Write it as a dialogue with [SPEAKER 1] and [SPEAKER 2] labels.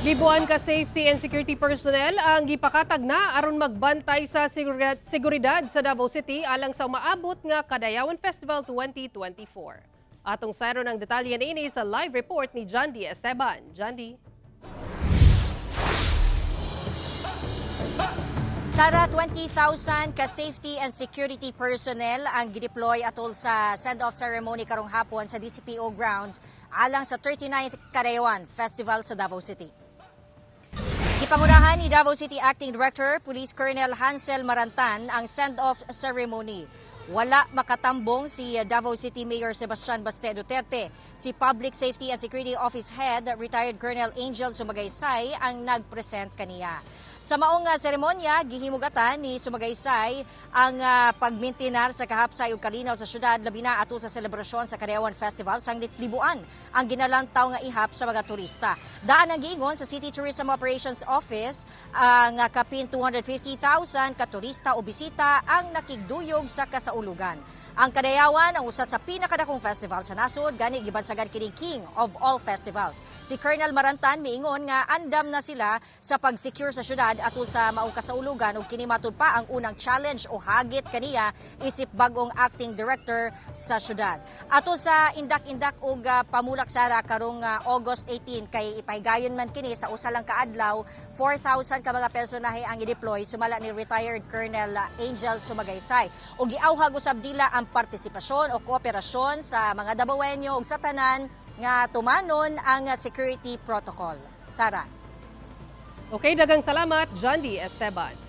[SPEAKER 1] Libuan ka safety and security personnel ang gipakatag na aron magbantay sa seguridad sa Davao City alang sa umaabot nga Kadayawan Festival 2024. Atong sayron ang detalye niini sa live report ni John D. Esteban. John D.
[SPEAKER 2] Sara, 20,000 ka safety and security personnel ang gideploy atol sa send-off ceremony karong hapon sa DCPO grounds alang sa 39th Kadayawan Festival sa Davao City. Gipangunahan ni Davao City Acting Director Police Colonel Hansel Marantan ang send-off ceremony. Wala makatambong si Davao City Mayor Sebastian Baste Duterte. Si Public Safety and Security Office Head retired Colonel Angel Sumagaysay ang nagpresent kaniya. Sa maong seremonya, gihimugatan ni Sumagaysay ang pagmintinar sa kahapsay ug kalinaw sa syudad, labi na ato sa selebrasyon sa Kadayawan Festival, sanglit libuan ang ginalantaw nga ihap sa mga turista. Daan ang giingon sa City Tourism Operations Office ang kapin 250,000 ka turista o bisita ang nakigduyog sa kasaulugan. Ang Kadayawan ang usa sa pinakadakong festival sa nasod, gani gibansagan kini King of all Festivals. Si Colonel Marantan miingon nga andam na sila sa pag-secure sa syudad atol sa maong kasaulugan ug kini matud pa ang unang challenge o hagit kaniya isip bag-ong acting director sa syudad. Atol sa indak-indak ug pamulak, Sara, karong August 18 kay ipahigayon man kini sa usa lang ka adlaw, 4,000 ka mga personahe ang i-deploy sumala ni retired Colonel Angel Sumagaysay. Ug giawhag usab nila ang partisipasyon o kooperasyon sa mga Dabawenyo ug sa tanan nga tumanon ang security protocol. Sara.
[SPEAKER 1] Okay, daghang salamat, John D. Esteban.